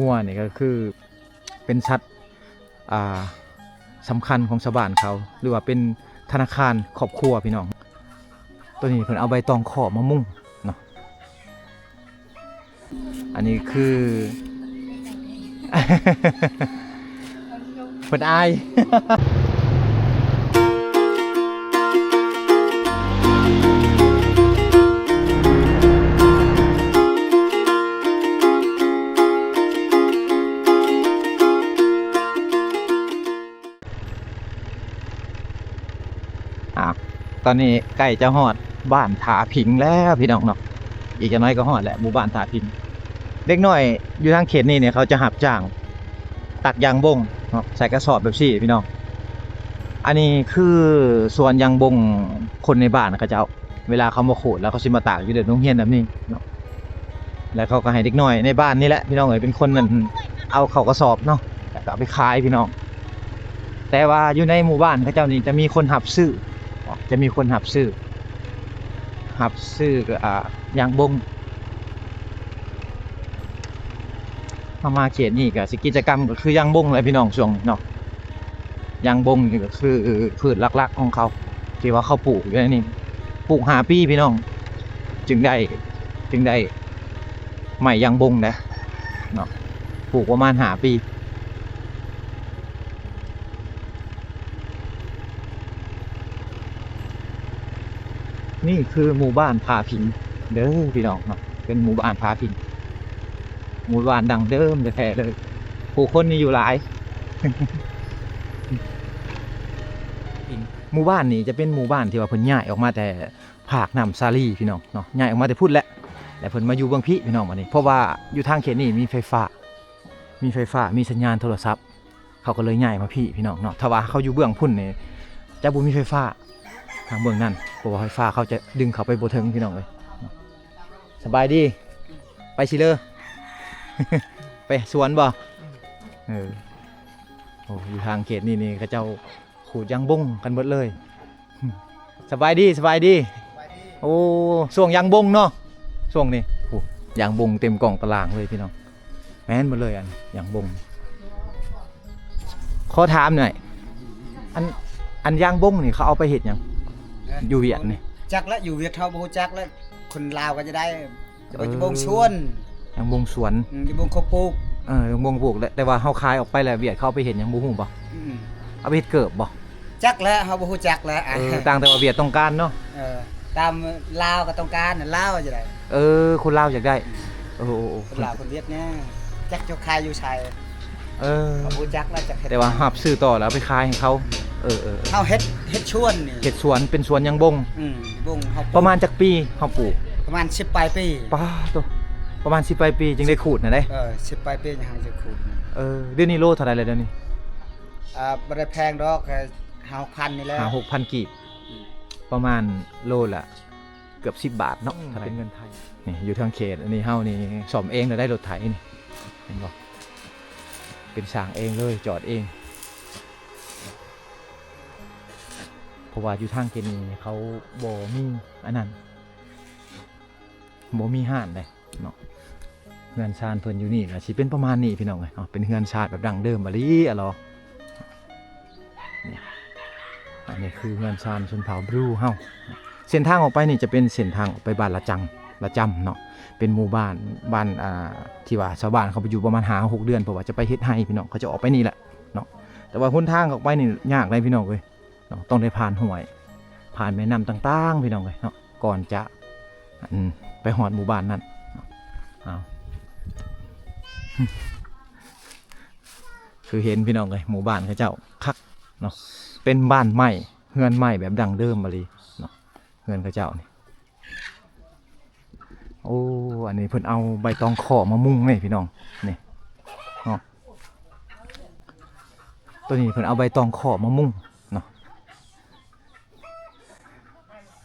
ງົວນີ້ກໍຄືເປັນສັດ ອ່າ ສຳຄັນຂອງຊາວບ້ານເຂົາ ຫຼືວ່າເປັນທະນາຄານຄອບຄົວພີ່ນ້ອງ. ໂຕນີ້ເພິ່ນເອົາໃບຕອງຂອບມາມຸງເນາະ. ອັນນີ້ຄື ເພິ່ນອາຍ. ອ່າ ຕອນນີ້ໃກ້ຈະຮອດບ້ານທ່າຜິງແລ້ວພີ່ນ້ອງເນາະ. ອີກຈັກໜ້ອຍກໍຮອດແລ້ວ ໝູ່ບ້ານທ່າຜິງ. ເດັກນ້ອຍຢູ່ທາງເຂດນີ້ນີ້ ເຂົາຈະຮັບຈ້າງຕັກຢາງບົງເນາະ ໃສ່ກະສອບແບບຊີ້ພີ່ນ້ອງ. ອັນນີ້ຄືສວນຢາງບົງ ຄົນໃນບ້ານເຂົາເຈົ້າ ເວລາເຂົາມາຂູດແລ້ວ ເຂົາຊິມາຕາກຢູ່ເດີ່ນໂຮງຮຽນແບບນີ້ເນາະ. ແລ້ວເຂົາກໍໃຫ້ເດັກນ້ອຍໃນບ້ານນີ້ແຫຼະພີ່ນ້ອງເອີຍ ເປັນຄົນນັ້ນເອົາເຂົ້າກະສອບເນາະ ແລ້ວກໍເອົາໄປຂາຍພີ່ນ້ອງ. ແຕ່ວ່າຢູ່ໃນໝູ່ບ້ານເຂົາເຈົ້ານີ້ຈະມີຄົນຮັບຊື້ ຈະມີຄົນຮັບຊື້ ຮັບຊື້ ອ່າ ຢາງບົງ. ເຮົາມາເຂດນີ້ກໍຊິກິດຈະກຳກໍຄືຢາງບົງແຫຼະພີ່ນ້ອງ ຊ່ວງນີ້ເນາະ. ຢາງບົງນີ້ກໍຄືພືດຫຼັກໆຂອງເຂົາ ທີ່ວ່າເຂົາປູກຢູ່ໃນນີ້ ປູກຫ້າປີພີ່ນ້ອງ ຈຶ່ງໄດ້ ຈຶ່ງໄດ້ໄມ້ຢາງບົງໄດ້ເນາະ. ປູກປະມານຫ້າປີ. ນີ້ຄືໝູ່ບ້ານທ່າຜິງເດີພີ່ນ້ອງເນາະ ເປັນໝູ່ບ້ານທ່າຜິງ ໝູ່ບ້ານດັ້ງເດີມແທ້ໆເລີຍ. ຜູ້ຄົນນີ້ຢູ່ຫຼາຍ. ໝູ່ບ້ານນີ້ຈະເປັນໝູ່ບ້ານທີ່ວ່າເພິ່ນຍ້າຍອອກມາແຕ່ພາກນ້ຳສາລີພີ່ນ້ອງເນາະ ຍ້າຍອອກມາແຕ່ພຸ້ນແຫຼະ ແລ້ວເພິ່ນມາຢູ່ເບື້ອງພີ້ພີ່ນ້ອງ. ບັດນີ້ເພາະວ່າຢູ່ທາງເຂດນີ້ມີໄຟຟ້າ ມີໄຟຟ້າ ມີສັນຍານໂທລະສັບ ເຂົາກໍເລີຍຍ້າຍມາພີ້ພີ່ນ້ອງເນາະ. ຖ້າວ່າເຂົາຢູ່ເບື້ອງພຸ້ນນີ້ຈະບໍ່ມີໄຟຟ້າທາງເບື້ອງນັ້ນ ເພາະວ່າໄຟຟ້າເຂົາຈະດຶງເຂົ້າໄປບໍ່ເຖິງພີ່ນ້ອງເອີຍ. ສະບາຍດີ ໄປຊິເລີ ໄປສວນບໍ່? ເອີ ໂອ້ ຢູ່ທາງເຂດນີ້ນີ້ເຂົາເຈົ້າຂູດຢາງບົງກັນເບິດເລີຍ. ສະບາຍດີ ສະບາຍດີ. ໂອ້ ຊ່ວງຢາງບົງເນາະ ຊ່ວງນີ້ ໂອ້ ຢາງບົງເຕັມກອງຕະລ່າງເລີຍພີ່ນ້ອງ. ແມ່ນໝົດເລີຍ ອັນຢາງບົງ. ຂໍຖາມໜ້ອຍ ອັນ ອັນຢາງບົງນີ້ເຂົາເອົາໄປເຮັດຫຍັງ ຢູ່ຫວຽດນີ້? ຈັກລະ ຢູ່ຫວຽດເຮົາບໍ່ຮູ້ຈັກລະ ຄົນລາວກໍຈະໄດ້ ຈະໄປ ເອີ ຢາງບົງສວນ ຢາງບົງສວນ ອືມ ຢາງບົງເຂົາປູກ ເອີ ຢາງບົງປູກ ແຕ່ ແຕ່ວ່າເຮົາຂາຍອອກໄປແລ້ວ ຫວຽດເຂົາເອົາໄປເຮັດຫຍັງບໍ່ຮູ້ບໍ່? ອືມ ເອົາໄປເຮັດເກີບບໍ່? ຈັກແຫຼະ ເຮົາບໍ່ຮູ້ຈັກແຫຼະ. ເອີ ຕ່າງແຕ່ວ່າຫວຽດຕ້ອງການເນາະ. ເອີ ຕາມລາວກໍຕ້ອງການ ລາວຈະໄດ້ ເອີ ຄົນລາວຢາກໄດ້. ອືມ ເອີ ໂອ້ ໂອ້ ຄົນລາວຄົນຫວຽດນີ້ ຈັກເຈົ້າຂາຍຢູ່ໃສ. ເອີ ເຮົາບໍ່ຈັກລະ ຈັກເຮັດ ແຕ່ວ່າຮັບຊື້ຕໍ່ແລ້ວເອົາໄປຂາຍໃຫ້ເຂົາ. ເອີ ເອີ ເຮົາເຮັດ ເຮັດສວນນີ້ ເຮັດສວນ ເປັນສວນຢາງບົງ. ອືມ ບົງເຮົາ ປະມານຈັກປີເຮົາປູກ? ປະມານສິບປາຍປີ. ປາໂຕ ປະມານສິບປາຍປີຈຶ່ງໄດ້ຂູດນະເດ້. ເອີ ສິບປາຍປີຍັງຈະຂູດ. ເອີ ດຽວນີ້ໂລເທົ່າໃດແລ້ວດຽວນີ້? ອ່າ ບໍ່ໄດ້ແພງດອກ ຫ້າຫົກພັນນີ້ແຫຼະ ຫ້າຫົກພັນກີບ. ອືມ ປະມານໂລລະເກືອບສິບບາດເນາະ. ອືມ ຖ້າເປັນເງິນໄທ ນີ້ຢູ່ທາງເຂດ ອັນນີ້ເຮົານີ້ສ້ອມເອງແລ້ວໄດ້ລົດໄຖນີ້ ເຫັນບໍ່? ເປັນຊ່າງເອງເລີຍ ຈອດເອງ ເພາະວ່າຢູ່ທາງເຂດນີ້ເຂົາບໍ່ມີອັນນັ້ນ ບໍ່ມີຮ້ານເດ້ເນາະ. ເຮືອນຊານເພິ່ນຢູ່ນີ້ກໍຊິເປັນປະມານນີ້ພີ່ນ້ອງເອີຍເນາະ ເປັນເຮືອນຊານແບບດັ້ງເດີມອີ່ຫຼີອະຫຼໍ. ນີ້ ອັນນີ້ຄືເຮືອນຊານຊົນເຜົ່າບຣູເຮົາ. ເສັ້ນທາງອອກໄປນີ້ຈະເປັນເສັ້ນທາງອອກໄປບ້ານລະຈັງ ລະຈຳເນາະ ເປັນໝູ່ບ້ານ ບ້ານ ອ່າ ທີ່ວ່າຊາວບ້ານເຂົາໄປຢູ່ປະມານຫ້າຫົກເດືອນ ເພາະວ່າຈະໄປເຮັດໄຮ່ພີ່ນ້ອງ ເຂົາຈະອອກໄປນີ້ແຫຼະເນາະ. ແຕ່ວ່າຫົນທາງອອກໄປນີ້ຍາກເດ້ພີ່ນ້ອງເອີຍເນາະ ຕ້ອງໄດ້ຜ່ານຫ້ວຍ ຜ່ານແມ່ນ້ຳຕ່າງໆພີ່ນ້ອງເອີຍເນາະ ກ່ອນຈະ ອັນ ໄປຮອດໝູ່ບ້ານນັ້ນ. ເອົາ ຄືເຫັນພີ່ນ້ອງເອີຍ ໝູ່ບ້ານເຂົາເຈົ້າຄັກເນາະ ເປັນບ້ານໄມ້ ເຮືອນໄມ້ແບບດັ້ງເດີມອີ່ຫຼີເນາະ ເຮືອນເຂົາເຈົ້ານີ້. ໂອ້ ອັນນີ້ເພິ່ນເອົາໃບຕອງຂໍມາມຸງເດ້ພີ່ນ້ອງ ນີ້ເນາະ. ໂຕນີ້ເພິ່ນເອົາໃບຕອງຂໍມາມຸງເນາະ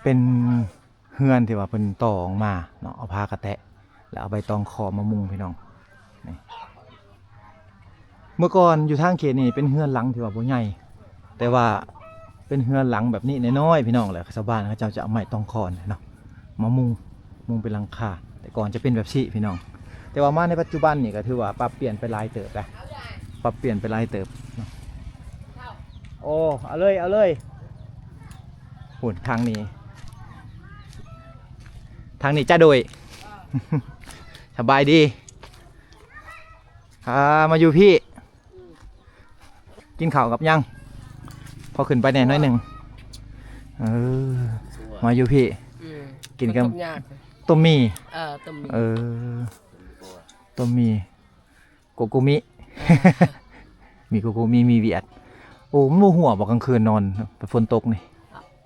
ເປັນເຮືອນທີ່ວ່າເພິ່ນຕໍ່ອອກມາເນາະ ເອົາຜ້າກະແຕະ ແລ້ວເອົາໃບຕອງຂໍມາມຸງພີ່ນ້ອງ. ນີ້ ເມື່ອກ່ອນຢູ່ທາງເຂດນີ້ເປັນເຮືອນຫຼັງທີ່ວ່າບໍ່ໃຫຍ່ ແຕ່ວ່າເປັນເຮືອນຫຼັງແບບນີ້ນ້ອຍໆ ພີ່ນ້ອງ ແລ້ວຊາວບ້ານເຂົາເຈົ້າຈະເອົາໄມ້ຕອງຂໍນີ້ເນາະ ມາມຸງ ມຸງເປັນຫຼັງຄາ. ແຕ່ກ່ອນຈະເປັນແບບຊີ້ພີ່ນ້ອງ ແຕ່ວ່າມາໃນປັດຈຸບັນນີ້ກໍຖືວ່າປັບປ່ຽນໄປຫຼາຍເຕີບແລ້ວ ປັບປ່ຽນໄປຫຼາຍເຕີບເນາະ. ໂອ້ ເອົາເລີຍ ເອົາເລີຍ. ພຸ້ນ ທາງນີ້ ທາງນີ້ຈ້າໂດຍ. ສະບາຍດີ. ອ່າ ມາຢູ່ພີ້ ກິນເຂົ້າກັບຫຍັງ? ພໍຂຶ້ນໄປແດ່ໜ້ອຍໜຶ່ງ. ເອີ ມາຢູ່ພີ້ ອືມ ກິນກັບ ຕົ້ມໝີ່. ເອີ ຕົ້ມໝີ່. ເອີ ຕົ້ມໝີ່ ໂກໂກມິ ມີໂກໂກມິ ມີຫວຽດ. ໂອ້ ມັນບໍ່ຮົ່ວບໍ່ກາງຄືນນອນ ຝົນຕົກນີ້?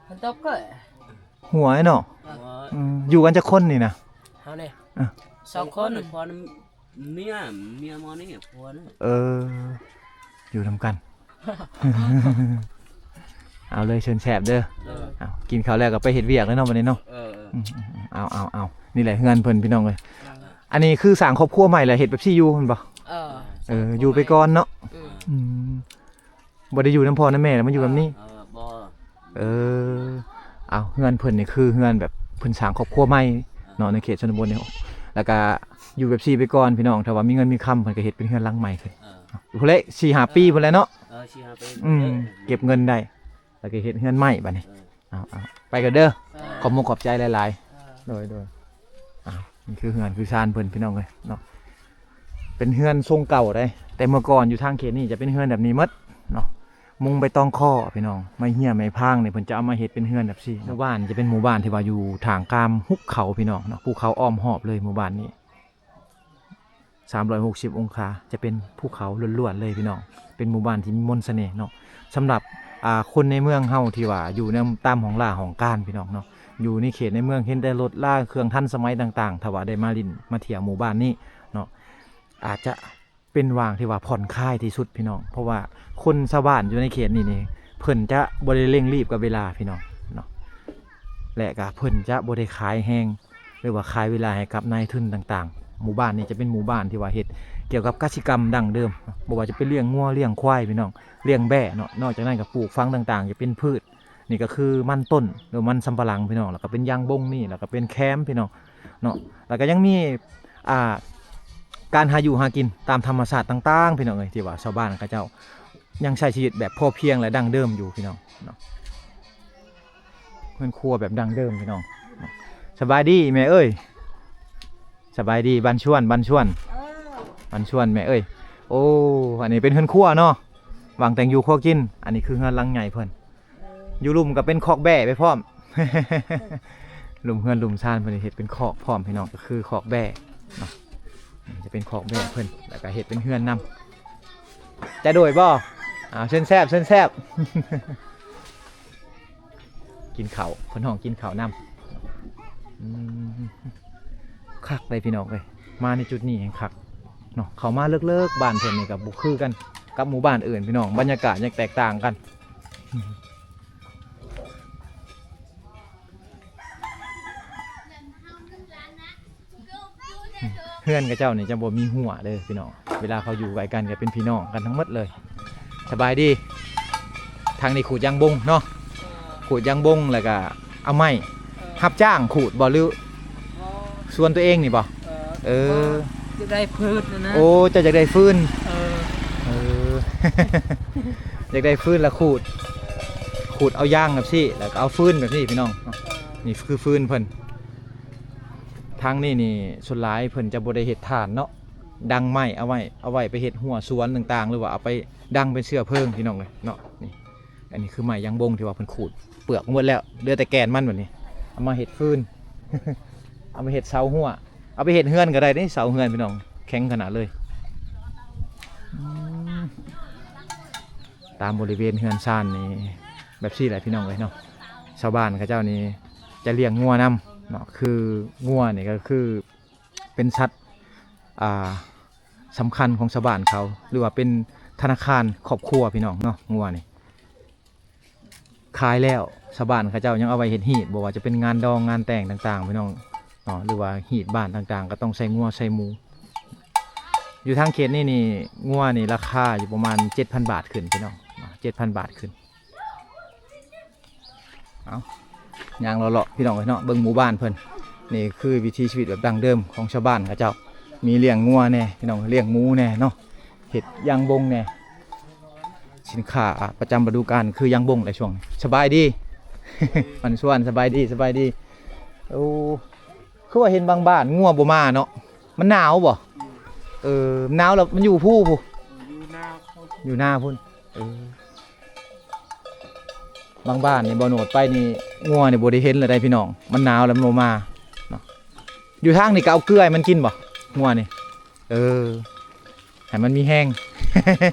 ຝົນຕົກກໍຮົ່ວເນາະ. ເອີ ອືມ ຢູ່ກັນຈັກຄົນນີ້ນະ? ເຮົານີ້ ອ່ະ ສອງຄົນ ຜົວເມຍ ເມຍໝໍນີ້ ຜົວນີ້. ເອີ ຢູ່ນຳກັນ. ເອົາເລີຍ ເຊີນແຊບເດີ. ເອີ ເອົາ ກິນເຂົ້າແລ້ວກໍໄປເຮັດວຽກແລ້ວເນາະ ບັດນີ້ເນາະ. ເອີ ເອີ ອືມ ເອົາ ເອົາ ເອົາ ນີ້ແຫຼະເຮືອນເພິ່ນ ພີ່ນ້ອງເອີຍ. ເອີ ອັນນີ້ຄືສ້າງຄອບຄົວໃໝ່ແລ້ວ ເຮັດແບບຊີ້ຢູ່ແມ່ນບໍ່? ເອີ ເອີ ຢູ່ໄປກ່ອນເນາະ. ອືມ ອືມ ບໍ່ໄດ້ຢູ່ນຳພໍ່ນຳແມ່ແລ້ວ ມາຢູ່ແບບນີ້. ເອີ ບໍ່. ເອີ ເອົາ ເຮືອນເພິ່ນນີ້ຄືເຮືອນແບບເພິ່ນສ້າງຄອບຄົວໃໝ່ເນາະ ໃນເຂດຊົນນະບົດນີ້. ແລ້ວກະຢູ່ແບບຊີ້ໄປກ່ອນ ພີ່ນ້ອງ. ຖ້າວ່າມີເງິນມີຄຳ ເພິ່ນກະເຮັດເປັນເຮືອນຫຼັງໃໝ່ຂຶ້ນ. ເອີ ພຸ້ນແຫຼະ ສີ່ຫ້າປີພຸ້ນແຫຼະເນາະ. ເອີ ສີ່ຫ້າປີ. ອືມ ເກັບເງິນໄດ້ ແລ້ວກະເຮັດເຮືອນໃໝ່ບັດນີ້. ເອີ ເອົາ ເອົາ ໄປກ່ອນເດີ. ເອີ ຂອບມຸກຂອບໃຈຫຼາຍໆ. ເອີ ໂດຍ ໂດຍ. ເອົາ ນີ້ຄືເຮືອນຄືຊານເພິ່ນ ພີ່ນ້ອງເອີຍເນາະ. ເປັນເຮືອນຊົງເກົ່າເດ້ ແຕ່ເມື່ອກ່ອນຢູ່ທາງເຂດນີ້ຈະເປັນເຮືອນແບບນີ້ໝົດເນາະ. ມຸງໃບຕອງຄໍ້ ພີ່ນ້ອງ. ໄມ້ເຮ້ຍໄມ້ພາງນີ້ ເພິ່ນຈະເອົາມາເຮັດເປັນເຮືອນແບບຊີ້. ໝູ່ບ້ານຈະເປັນໝູ່ບ້ານທີ່ວ່າຢູ່ທ່າມກາງຫຸບເຂົາ ພີ່ນ້ອງເນາະ. ພູເຂົາອ້ອມຮອບເລີຍໝູ່ບ້ານນີ້ ສາມຮ້ອຍຫົກສິບອົງຄາ ຈະເປັນພູເຂົາລ້ວນໆເລີຍ ພີ່ນ້ອງ. ເປັນໝູ່ບ້ານທີ່ມີມົນສະເໜ່ເນາະ. ສຳລັບ ອ່າ ຄົນໃນເມືອງເຮົາທີ່ວ່າຢູ່ນຳຕາມຫ້ອງລາຫ້ອງການ ພີ່ນ້ອງເນາະ, ຢູ່ໃນເຂດໃນເມືອງເຫັນແຕ່ລົດລາ ເຄື່ອງທັນສະໄໝຕ່າງໆ, ຖ້າວ່າໄດ້ມາຫຼິ້ນມາທ່ຽວໝູ່ບ້ານນີ້ເນາະ ອາດຈະ ເປັນຫວ່າງທີ່ວ່າຜ່ອນຄາຍທີ່ສຸດ ພີ່ນ້ອງ. ເພາະວ່າຄົນຊາວບ້ານຢູ່ໃນເຂດນີ້ນີ້ ເພິ່ນຈະບໍ່ໄດ້ເລັ່ງລີບກັບເວລາ ພີ່ນ້ອງເນາະ, ແລະກະເພິ່ນຈະບໍ່ໄດ້ຂາຍແຮງ ຫຼືວ່າຂາຍເວລາໃຫ້ກັບນາຍທຶນຕ່າງໆ. ໝູ່ບ້ານນີ້ຈະເປັນໝູ່ບ້ານທີ່ວ່າເຮັດກ່ຽວກັບກະສິກຳດັ້ງເດີມ, ບໍ່ວ່າຈະເປັນລ້ຽງງົວລ້ຽງຄວາຍ ພີ່ນ້ອງ, ລ້ຽງແບ້ເນາະ. ນອກຈາກນັ້ນກະປູກຝັງຕ່າງໆ ຈະເປັນພືດ ນີ້ກໍຄືມັນຕົ້ນ ຫຼືມັນສຳປະຫຼັງ ພີ່ນ້ອງ, ແລ້ວກໍເປັນຢາງບົງນີ້ ແລ້ວກໍເປັນແຄມ ພີ່ນ້ອງເນາະ, ແລ້ວກໍຍັງມີ ອ່າ ການຫາຢູ່ຫາກິນຕາມທຳມະຊາດຕ່າງໆ ພີ່ນ້ອງເອີຍ, ທີ່ວ່າຊາວບ້ານເຂົາເຈົ້າຍັງໃຊ້ຊີວິດແບບພໍພຽງ ແລະ ດັ້ງເດີມຢູ່ ພີ່ນ້ອງເນາະ. ເຮືອນຄົວແບບດັ້ງເດີມ ພີ່ນ້ອງ. ສະບາຍດີແມ່ເອີຍ, ສະບາຍດີ ບັນຊວນ ບັນຊວນ ເອີ ບັນຊວນແມ່ເອີຍ. ໂອ້ ອັນນີ້ເປັນເຮືອນຄົວເນາະ, ວາງແຕ່ງຢູ່ຄົວກິນ. ອັນນີ້ຄືເຮືອນຫຼັງໃຫຍ່ເພິ່ນ ຢູ່ລຸ່ມກໍເປັນຄອກແບ້ໄປພ້ອມ. ລຸ່ມເຮືອນລຸ່ມຊານເພິ່ນເຮັດເປັນຄອກພ້ອມ ພີ່ນ້ອງ, ກໍຄືຄອກແບ້ເນາະ. ນີ້ຈະເປັນຄອກແບ້ເພິ່ນ ແລ້ວກໍເຮັດເປັນເຮືອນນຳ. ຈະໂດຍບໍ່? ອ້າວ ເຊີນແຊບ ເຊີນແຊບ. ກິນເຂົ້າ ເພິ່ນຮ້ອງກິນເຂົ້ານຳ. ອືມ ຄັກເດ້ ພີ່ນ້ອງເອີຍ, ມາໃນຈຸດນີ້ແຮ່ງຄັກເນາະ. ເຂົ້າມາເລິກໆ ບ້ານເພິ່ນນີ້ກໍບໍ່ຄືກັນກັບໝູ່ບ້ານອື່ນ ພີ່ນ້ອງ, ບັນຍາກາດຍັງແຕກຕ່າງກັນ. ເຮືອນເຂົາເຈົ້ານີ້ຈະບໍ່ມີຮົ້ວເດີ ພີ່ນ້ອງ, ເວລາເຂົາຢູ່ໃກ້ກັນກໍເປັນພີ່ນ້ອງກັນທັງໝົດເລີຍ. ສະບາຍດີ. ທາງນີ້ຂູດຢາງບົງເນາະ, ຂູດຢາງບົງ ແລ້ວກໍເອົາໄມ້ ເອີ ຮັບຈ້າງຂູດບໍ່ ຫຼື ບໍ່ ສວນຕົວເອງນີ້ບໍ່? ເອີ ເອີ ຢາກໄດ້ຟືນນະ. ໂອ້ ເຈົ້າຢາກໄດ້ຟືນ. ເອີ ເອີ ຢາກໄດ້ຟືນລະຂູດ ຂູດເອົາຢາງແບບຊີ້ ແລ້ວກໍເອົາຟືນແບບນີ້ ພີ່ນ້ອງເນາະ. ເອີ ນີ້ຄືຟືນເພິ່ນ. ທາງນີ້ນີ້ສ່ວນຫຼາຍເພິ່ນຈະບໍ່ໄດ້ເຮັດຖ່ານເນາະ, ດັງໄມ້ເອົາໄວ້ ເອົາໄວ້ໄປເຮັດຮົ້ວສວນຕ່າງໆ ຫຼືວ່າເອົາໄປດັງເປັນເຊື້ອເພີງ ພີ່ນ້ອງເອີຍເນາະ. ນີ້ ອັນນີ້ຄືໄມ້ຢາງບົງທີ່ວ່າເພິ່ນຂູດເປືອກໝົດແລ້ວ ເຫຼືອແຕ່ແກ່ນມັນ. ບັດນີ້ເອົາມາເຮັດຟືນ ເອົາມາເຮັດເສົາຮົ້ວ ເອົາໄປເຮັດເຮືອນກໍໄດ້ເດ້. ເສົາເຮືອນ ພີ່ນ້ອງ ແຂງຂະໜາດເລີຍ. ອືມ ຕາມບໍລິເວນເຮືອນຊານນີ້ແບບຊີ້ແຫຼະ ພີ່ນ້ອງເອີຍເນາະ. ຊາວບ້ານເຂົາເຈົ້ານີ້ຈະລ້ຽງງົວນຳເນາະ, ຄືງົວນີ້ກໍຄືເປັນສັດ ອ່າ ສຳຄັນຂອງຊາວບ້ານເຂົາ ຫຼືວ່າເປັນທະນາຄານຄອບຄົວ ພີ່ນ້ອງເນາະ. ງົວນີ້ ຂາຍແລ້ວ ຊາວບ້ານເຂົາເຈົ້າຍັງເອົາໄວ້ເຮັດຮີດ, ບໍ່ວ່າຈະເປັນງານດອງງານແຕ່ງຕ່າງໆ ພີ່ນ້ອງເນາະ, ຫຼືວ່າຮີດບ້ານຕ່າງໆ ກໍຕ້ອງໃສ່ງົວໃສ່ໝູ. ຢູ່ທາງເຂດນີ້ນີ້ ງົວນີ້ລາຄາຢູ່ປະມານເຈັດພັນບາດຂຶ້ນ ພີ່ນ້ອງ, ເຈັດພັນບາດຂຶ້ນ. ເອົາ ຍ່າງເລາະໆ ພີ່ນ້ອງເອີຍເນາະ, ເບິ່ງໝູ່ບ້ານເພິ່ນ. ນີ້ຄືວິຖີຊີວິດແບບດັ້ງເດີມຂອງຊາວບ້ານເຂົາເຈົ້າ. ມີລ້ຽງງົວແດ່ພີ່ນ້ອງ, ລ້ຽງໝູແດ່ເນາະ, ເຮັດຢາງບົງແດ່. ສິນຄ້າປະຈຳລະດູການຄືຢາງບົງແຫຼະຊ່ວງນີ້. ສະບາຍດີ ມັນຊວນ ສະບາຍດີ ສະບາຍດີ. ໂອ້ ຄືວ່າເຫັນບາງບ້ານງົວບໍ່ມາເນາະ, ມັນໜາວບໍ່? ເອີ ໜາວແລ້ວມັນຢູ່ພູພຸ້ນ ຢູ່ນາພຸ້ນ ຢູ່ນາພຸ້ນ. ເອີ ບາງບ້ານນີ້ ບໍ່ໂນດໄປນີ້ ງົວນີ້ບໍ່ໄດ້ເຫັນແລ້ວໄດ໋ພີ່ນ້ອງ, ມັນໜາວແລ້ວມັນບໍ່ມາເນາະ. ຢູ່ທາງນີ້ກໍເອົາເກືອໃຫ້ມັນກິນບໍ່ ງົວນີ້? ເອີ ໃຫ້ມັນມີແຮງ.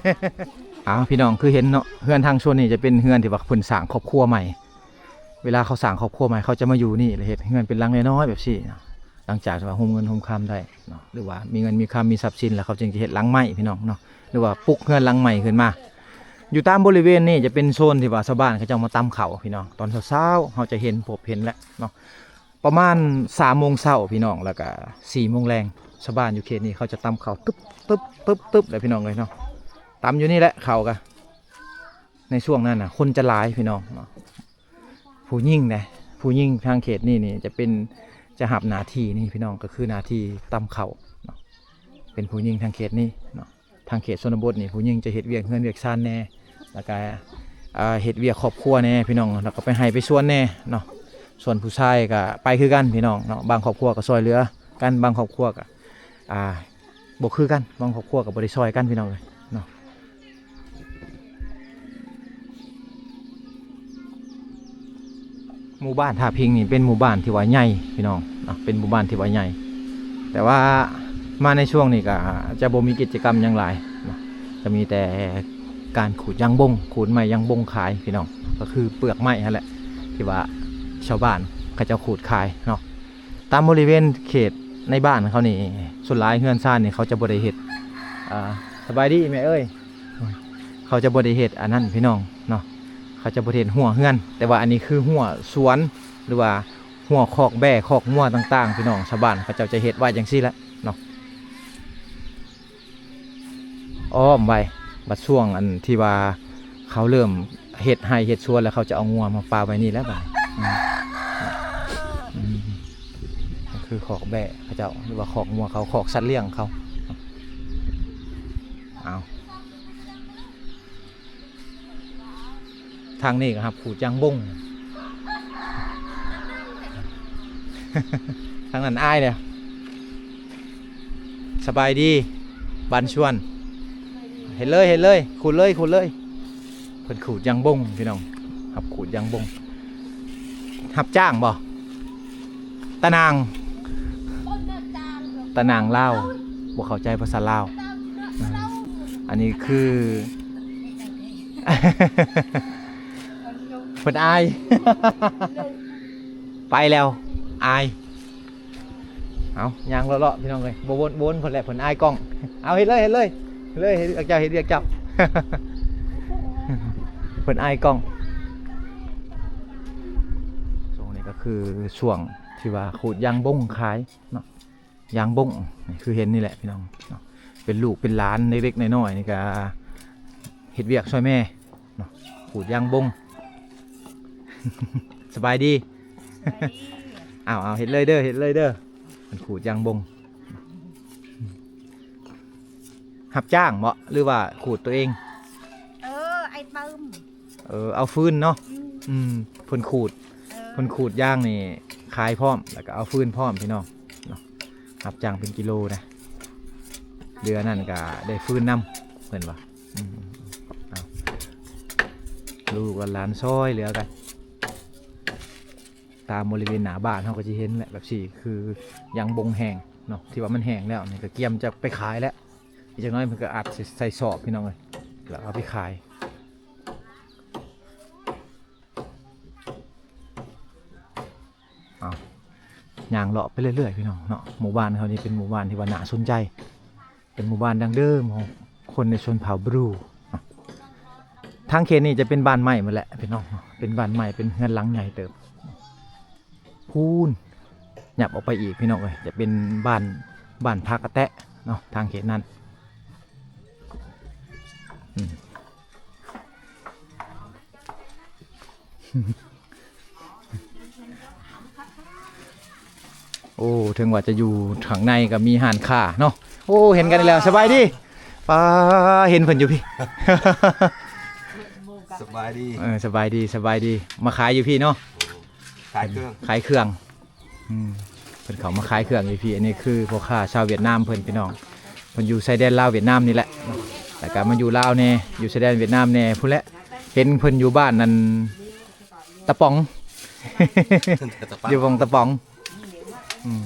ອ້າວ ພີ່ນ້ອງ ຄືເຫັນເນາະ, ເຮືອນທາງຊົນນີ້ຈະເປັນເຮືອນທີ່ວ່າເພິ່ນສ້າງຄອບຄົວໃໝ່. ເວລາເຂົາສ້າງຄອບຄົວໃໝ່ ເຂົາຈະມາຢູ່ນີ້ ແລ້ວເຮັດເຮືອນເປັນຫຼັງນ້ອຍໆແບບຊີ້ເນາະ. ຫຼັງຈາກທີ່ວ່າໂຮມເງິນໂຮມຄຳໄດ້ເນາະ ຫຼືວ່າມີເງິນມີຄຳ ມີຊັບສິນແລ້ວ ເຂົາຈຶ່ງຈະເຮັດຫຼັງໃໝ່ ພີ່ນ້ອງເນາະ, ຫຼືວ່າປຸກເຮືອນຫຼັງໃໝ່ຂຶ້ນມາ. ຢູ່ຕາມບໍລິເວນນີ້ຈະເປັນໂຊນທີ່ວ່າຊາວບ້ານເຂົາເຈົ້າມາຕຳເຂົ້າ ພີ່ນ້ອງ. ຕອນເຊົ້າໆ ເຮົາຈະເຫັນ ພົບເຫັນແຫຼະເນາະ, ປະມານສາມໂມງເຊົ້າ ພີ່ນ້ອງ, ແລ້ວກະສີ່ໂມງແລງ ຊາວບ້ານຢູ່ເຂດນີ້ເຂົາຈະຕຳເຂົ້າຕຶບໆໆໆ ແຫຼະ ພີ່ນ້ອງເອີຍເນາະ. ຕຳຢູ່ນີ້ແຫຼະ ເຂົ້າກະ ໃນຊ່ວງນັ້ນນະ ຄົນຈະຫຼາຍ ພີ່ນ້ອງເນາະ. ຜູ້ຍິງນະ ຜູ້ຍິງທາງເຂດນີ້ນີ້ຈະເປັນ ຈະຮັບໜ້າທີ່ນີ້ ພີ່ນ້ອງ, ກໍຄືໜ້າທີ່ຕຳເຂົ້າເນາະ, ເປັນຜູ້ຍິງທາງເຂດນີ້ເນາະ. ທາງເຂດຊົນນະບົດນີ້ ຜູ້ຍິງຈະເຮັດວຽກເຮືອນວຽກຊານແດ່ ແລ້ວກະ ອ່າ ເຮັດວຽກຄອບຄົວແດ່ ພີ່ນ້ອງ, ແລ້ວກໍໄປໄຮ່ໄປສວນແດ່ເນາະ. ສ່ວນຜູ້ຊາຍກໍໄປຄືກັນ ພີ່ນ້ອງເນາະ, ບາງຄອບຄົວກໍຊ່ອຍເຫຼືອກັນ, ບາງຄອບຄົວກໍ ອ່າ ບໍ່ຄືກັນ, ບາງຄອບຄົວກໍບໍ່ໄດ້ຊ່ອຍກັນ ພີ່ນ້ອງເອີຍເນາະ. ໝູ່ບ້ານທ່າພິງນີ້ເປັນໝູ່ບ້ານທີ່ວ່າໃຫຍ່ ພີ່ນ້ອງເນາະ, ເປັນໝູ່ບ້ານທີ່ວ່າໃຫຍ່, ແຕ່ວ່າມາໃນຊ່ວງນີ້ກໍຈະບໍ່ມີກິດຈະກຳຫຍັງຫຼາຍເນາະ, ຈະມີແຕ່ການຂູດຢາງບົງ, ຂູດໄມ້ຢາງບົງຂາຍ ພີ່ນ້ອງ, ກໍຄືເປືອກໄມ້ຫັ້ນແຫຼະ ທີ່ວ່າຊາວບ້ານເຂົາເຈົ້າຂູດຂາຍເນາະ. ຕາມບໍລິເວນເຂດໃນບ້ານເຂົານີ້ ສ່ວນຫຼາຍເຮືອນຊານນີ້ເຂົາຈະບໍ່ໄດ້ເຮັດ ອ່າ ສະບາຍດີແມ່ເອີຍ, ເຂົາຈະບໍ່ໄດ້ເຮັດອັນນັ້ນ ພີ່ນ້ອງເນາະ, ເຂົາຈະບໍ່ໄດ້ເຮັດຮົ້ວເຮືອນ, ແຕ່ວ່າອັນນີ້ຄືຮົ້ວສວນ ຫຼືວ່າຮົ້ວຄອກແບ້ຄອກງົວຕ່າງໆ ພີ່ນ້ອງ, ຊາວບ້ານເຂົາເຈົ້າຈະເຮັດໄວ້ຈັ່ງຊີ້ແຫຼະເນາະ. ອ້ອມໄວ້ ບັດຊ່ວງອັນທີ່ວ່າເຂົາເລີ່ມເຮັດໄຮ່ເຮັດສວນແລ້ວ ເຂົາຈະເອົາງົວມາປະໄວ້ນີ້ແຫຼະບາດນີ້. ອືມ ອືມ ກໍຄືຄອກແບ້ເຂົາເຈົ້າ ຫຼືວ່າຄອກງົວເຂົາ ຄອກສັດລ້ຽງເຂົາ. ເອົາ ທາງນີ້ກໍຮັບຂູດຢາງບົງ, ທາງນັ້ນອາຍເດ້. ສະບາຍດີ ບານຊວນ, ເຮັດເລີຍ ເຮັດເລີຍ ຂູດເລີຍ ຂູດເລີຍ. ເພິ່ນຂູດຢາງບົງ ພີ່ນ້ອງ, ຮັບຂູດຢາງບົງ. ຮັບຈ້າງບໍ່? ຕານາງ ຕານາງລາວ ບໍ່ເຂົ້າໃຈພາສາລາວ. ອັນນີ້ຄື ເພິ່ນອາຍ ໄປແລ້ວ ອາຍ. ເອົາ ຍ່າງເລາະໆ ພີ່ນ້ອງເອີຍ, ບໍ່ວົນ ບໍ່ວົນເພິ່ນແຫຼະ ເພິ່ນອາຍກ້ອງ. ເອົາ ເຮັດເລີຍ ເຮັດເລີຍ ເຮັດເລີຍ ເຮັດວຽກເຈົ້າ ເຮັດວຽກເຈົ້າ. ເພິ່ນອາຍກ້ອງ. ຊ່ວງນີ້ກໍຄືຊ່ວງທີ່ວ່າຂູດຢາງບົງຂາຍເນາະ, ຢາງບົງຄືເຫັນນີ້ແຫຼະ ພີ່ນ້ອງເນາະ, ເປັນລູກເປັນຫຼານເລັກໆນ້ອຍໆນີ້ກໍເຮັດວຽກຊ່ວຍແມ່ເນາະ, ຂູດຢາງບົງ. ສະບາຍດີ. ເອົາ ເອົາ ເຮັດເລີຍເດີ ເຮັດເລີຍເດີ. ເພິ່ນຂູດຢາງບົງ. ຮັບຈ້າງເບາະ ຫຼືວ່າຂູດຕົວເອງ? ເອີ ໄອ້ປຶ້ມ. ເອີ ເອົາຟືນເນາະ. ອືມ ອືມ ເພິ່ນຂູດ ເອີ ເພິ່ນຂູດຢາງນີ້ຂາຍພ້ອມ ແລ້ວກໍເອົາຟືນພ້ອມ ພີ່ນ້ອງເນາະ. ຮັບຈ້າງເປັນກິໂລນະ, ເດືອນນັ້ນກໍໄດ້ຟືນນຳ ເພິ່ນວ່າ. ອືມ ເອົາ ລູກຫຼານຊ່ອຍເຫຼືອກັນ. ຕາມບໍລິເວນໜ້າບ້ານເຮົາກໍຊິເຫັນແຫຼະ ແບບຊີ້ຄືຢາງບົງແຫ້ງເນາະ, ທີ່ວ່າມັນແຫ້ງແລ້ວນີ້ກໍກຽມຈະໄປຂາຍແລ້ວ. ອີກຈັກໜ້ອຍເພິ່ນກໍອັດໃສ່ ໃສ່ສອບ ພີ່ນ້ອງເອີຍ, ແລ້ວເອົາໄປຂາຍ. ເອົາ ຍ່າງເລາະໄປເລື້ອຍໆ ພີ່ນ້ອງເນາະ. ໝູ່ບ້ານເຮົານີ້ເປັນໝູ່ບ້ານທີ່ວ່າໜ້າສົນໃຈ. ເປັນໝູ່ບ້ານດັ້ງເດີມຂອງຄົນໃນຊົນເຜົ່າບຣູ. ທາງເຂດນີ້ຈະເປັນບ້ານໄມ້ໝົດແຫຼະ ພີ່ນ້ອງ, ເປັນບ້ານໄມ້ ເປັນເຮືອນຫຼັງໃຫຍ່ເຕີບ. ພູນ ຫຍັບອອກໄປອີກ ພີ່ນ້ອງເອີຍ, ຈະເປັນບ້ານ ບ້ານພາກະແຕະເນາະ ທາງເຂດນັ້ນ. ອືມ ເ ໂອ້ ເຖິງວ່າຈະຢູ່ຂ້າງໃນກໍມີຮ້ານຄ້າເນາະ. ໂອ້ ເຫັນກັນອີກແລ້ວ. ສະບາຍດີ. ປ້າ ເຫັນເພິ່ນຢູ່ພີ້. ສະບາຍດີ. ເອີ ສະບາຍດີ ສະບາຍດີ. ມາຂາຍຢູ່ພີ້ເນາະ. ຂາຍເຄື່ອງ ຂາຍເຄື່ອງ. ອືມ ເພິ່ນເຂົ້າມາຂາຍເຄື່ອງຢູ່ພີ້. ອັນນີ້ຄືພໍ່ຄ້າຊາວຫວຽດນາມເພິ່ນ ພີ່ນ້ອງ. ເພິ່ນຢູ່ຊາຍແດນລາວຫວຽດນາມນີ້ແຫຼະ ແລ້ວກໍມາຢູ່ລາວແດ່ ຢູ່ຊາຍແດນຫວຽດນາມແດ່ພຸ້ນແຫຼະ. ເຫັນເພິ່ນຢູ່ບ້ານນັ້ນ ຕະປອງ ຢູ່ວັງຕະປອງ. ອືມ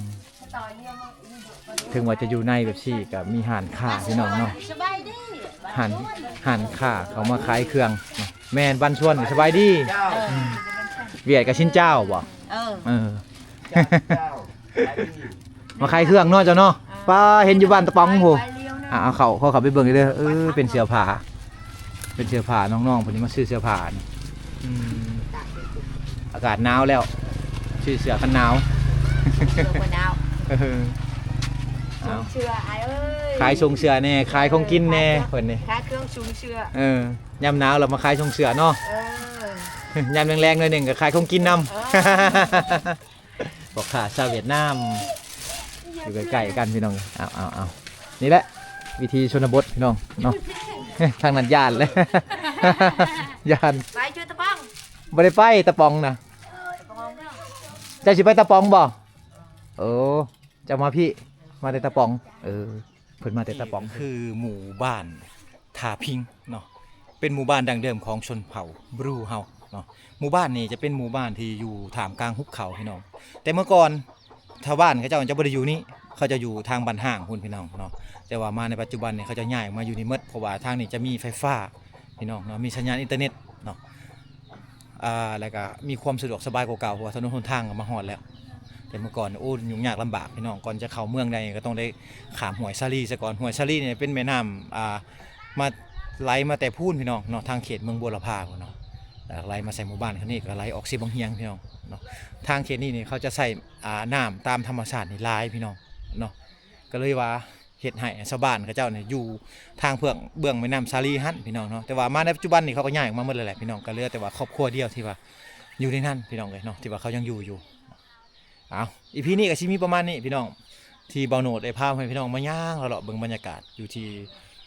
ເຖິງວ່າຈະຢູ່ໃນແບບຊີ້ກໍມີຮ້ານຄ້າ ພີ່ນ້ອງເນາະ. ຮ້ານ ຮ້ານຄ້າເຂົາມາຂາຍເຄື່ອງເນາະ. ແມ່ນ ບ້ານຊວນ. ສະບາຍດີ. ຫວຽດກັບຊິນເຈົ້າບໍ? ເອີ ເອີ ມາຂາຍເຄື່ອງເນາະເຈົ້າເນາະ. ປ້າ ເຫັນຢູ່ບ້ານຕະປອງພຸ້ນ. ເອົາ ເຂົ້າ ຂໍເຂົ້າໄປເບິ່ງເດີ. ເອີ ເປັນເສື້ອຜ້າ ເປັນເສື້ອຜ້າ ນ້ອງໆເພິ່ນມາຊື້ເສື້ອຜ້ານີ້. ອືມ ອາກາດໜາວແລ້ວ ຊື້ເສື້ອກັນໜາວ. ເສື້ອກັນໜາວ. ເອີ ເອົາ ເສື້ອ ອ້າຍເອີຍ. ຂາຍຊົງເສື້ອແດ່ ຂາຍຂອງກິນແດ່ ເອີ ເພິ່ນນີ້ ຂາຍເຄື່ອງຊົງເສື້ອ. ເອີ ຍາມໜາວລະມາຂາຍຊົງເສື້ອເນາະ. ເອີ ຍາມແລງໆໜ້ອຍໜຶ່ງກໍຂາຍຂອງກິນນຳ. ເອີ ພໍ່ຄ້າຊາວຫວຽດນາມ ຢູ່ໃກ້ໆກັນ ພີ່ນ້ອງ. ເອົາໆໆ ນີ້ແຫຼະວິຖີຊົນນະບົດ ພີ່ນ້ອງເນາະ. ທາງນັ້ນຢ້ານແຫຼະ ຢ້ານ. ໄປຈຸຕະປອງ. ບໍ່ໄດ້ໄປຕະປອງນະ. ເຈົ້າຊິໄປຕະປອງບໍ່? ໂອ້ ເຈົ້າມາພີ້ ມາແຕ່ຕະປອງ. ເອີ ເພິ່ນມາແຕ່ຕະປອງ. ຄືໝູ່ບ້ານທ່າພິງເນາະ ເປັນໝູ່ບ້ານດັ້ງເດີມຂອງຊົນເຜົ່າບຣູເຮົາເນາະ. ໝູ່ບ້ານນີ້ຈະເປັນໝູ່ບ້ານທີ່ຢູ່ທ່າມກາງຫຸບເຂົາ ພີ່ນ້ອງ. ແຕ່ເມື່ອກ່ອນຊາວບ້ານເຂົາເຈົ້າຈະບໍ່ໄດ້ຢູ່ນີ້ ເຂົາຈະຢູ່ທາງບ້ານຮ້າງພຸ້ນ ພີ່ນ້ອງເນາະ. ແຕ່ວ່າມາໃນປັດຈຸບັນນີ້ ເຂົາເຈົ້າຍ້າຍອອກມາຢູ່ນີ້ໝົດ ເພາະວ່າທາງນີ້ຈະມີໄຟຟ້າ ພີ່ນ້ອງເນາະ ມີສັນຍານອິນເຕີເນັດເນາະ. ອ່າ ແລ້ວກໍມີຄວາມສະດວກສະບາຍກວ່າເກົ່າ ເພາະວ່າຖະໜົນຫົນທາງກໍມາຮອດແລ້ວ. ແຕ່ເມື່ອກ່ອນ ໂອ້ ຫຍຸ້ງຍາກລຳບາກ ພີ່ນ້ອງ. ກ່ອນຈະເຂົ້າເມືອງໃດກໍຕ້ອງໄດ້ຂ້າມຫ້ວຍສາລີຊະກ່ອນ. ຫ້ວຍສາລີນີ້ເປັນແມ່ນ້ຳ ອ່າ ມາ ໄຫຼມາແຕ່ພຸ້ນ ພີ່ນ້ອງເນາະ ທາງເຂດເມືອງບົວລະພາພຸ້ນເນາະ. ແລ້ວໄຫຼມາໃສ່ໝູ່ບ້ານຄັນນີ້ ກໍໄຫຼອອກເຊບັ້ງຮຽງ ພີ່ນ້ອງເນາະ. ທາງເຂດນີ້ນີ້ເຂົາຈະໃຊ້ ອ່າ ນ້ຳຕາມທຳມະຊາດນີ້ຫຼາຍ ພີ່ນ້ອງເນາະ. ກໍເລີຍວ່າ ເຮັດໃຫ້ຊາວບ້ານເຂົາເຈົ້ານີ້ຢູ່ທາງເບື້ອງ ເບື້ອງແມ່ນ້ຳສາລີຫັ້ນ ພີ່ນ້ອງເນາະ. ແຕ່ວ່າມາໃນປັດຈຸບັນນີ້ ເຂົາກໍຍ້າຍອອກມາໝົດແລ້ວແຫຼະ ພີ່ນ້ອງ. ກໍເຫຼືອແຕ່ວ່າຄອບຄົວດຽວທີ່ວ່າຢູ່ໃນນັ້ນ ພີ່ນ້ອງເອີຍເນາະ ທີ່ວ່າເຂົາຍັງຢູ່ຢູ່. ເອົາ ອີພີນີ້ກໍຊິມີປະມານນີ້ ພີ່ນ້ອງ ທີ່ບ່າວໂນດໄດ້ພາໃຫ້ພີ່ນ້ອງມາຍ່າງເລາະໆເບິ່ງບັນຍາກາດຢູ່ທີ່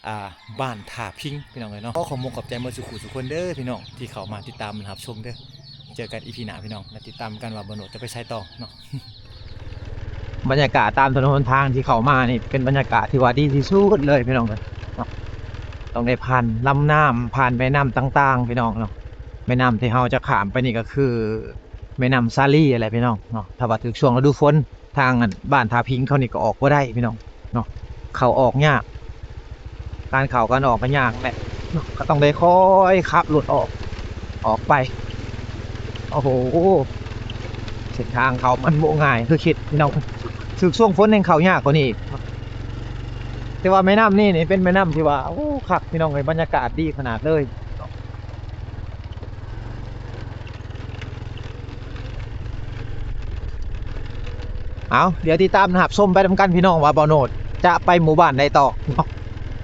ອ່າ ບ້ານທ່າພິງ ພີ່ນ້ອງເອີຍເນາະ. ຂໍຂອບມຸກຂອບໃຈໝົດສູ່ຄູ່ສູ່ຄົນເດີ ພີ່ນ້ອງ ທີ່ເຂົ້າມາຕິດຕາມຮັບຊົມເດີ. ເຈີກັນອີພີໜ້າ ພີ່ນ້ອງ ແລະຕິດຕາມກັນວ່າບ່າວໂນດຈະໄປໃສຕໍ່ເນາະ. ບັນຍາກາດຕາມຖະໜົນຫົນທາງທີ່ເຂົ້າມານີ້ ເປັນບັນຍາກາດທີ່ວ່າດີທີ່ສຸດເລີຍ ພີ່ນ້ອງເອີຍເນາະ. ຕ້ອງໄດ້ຜ່ານລຳນ້ຳ ຜ່ານແມ່ນ້ຳຕ່າງໆ ພີ່ນ້ອງເນາະ. ແມ່ນ້ຳທີ່ເຮົາຈະຂ້າມໄປນີ້ກໍຄືແມ່ນ້ຳສາລີຫັ້ນແຫຼະ ພີ່ນ້ອງເນາະ. ຖ້າວ່າຖືກຊ່ວງລະດູຝົນ ທາງອັນບ້ານທ່າພິງເຂົານີ້ກໍອອກບໍ່ໄດ້ ພີ່ນ້ອງເນາະ. ເຂົ້າອອກຍາກ ການເຂົ້າການອອກກໍຍາກແຫຼະເນາະ. ກໍຕ້ອງໄດ້ຄ່ອຍຂັບລົດອອກ ອອກໄປ. ໂອ້ໂຫ ເສັ້ນທາງເຂົ້າມັນບໍ່ງ່າຍຄືຄິດ ພີ່ນ້ອງ. ຖືກຊ່ວງຝົນແຮ່ງເຂົ້າຍາກກວ່ານີ້ອີກ. ແຕ່ວ່າແມ່ນ້ຳນີ້ນີ້ເປັນແມ່ນ້ຳທີ່ວ່າ ໂອ້ ຄັກ ພີ່ນ້ອງເອີຍ ບັນຍາກາດດີຂະໜາດເລີຍ. ເອົາ ດຽວຕິດຕາມຮັບຊົມໄປນຳກັນ ພີ່ນ້ອງ ວ່າບ່າວໂນດຈະໄປໝູ່ບ້ານໃດຕໍ່ເນາະ.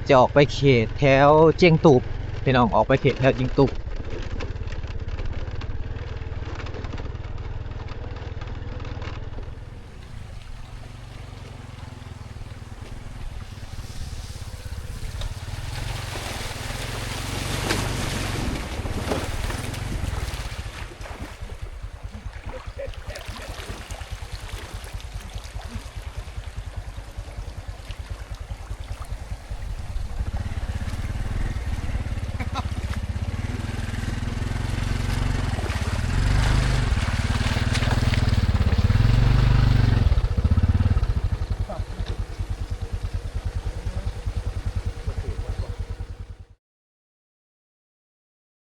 ຈະອອກໄປເຂດແຖວຈຽງຕູບ ພີ່ນ້ອງ ອອກໄປເຂດແຖວຈຽງຕູບ.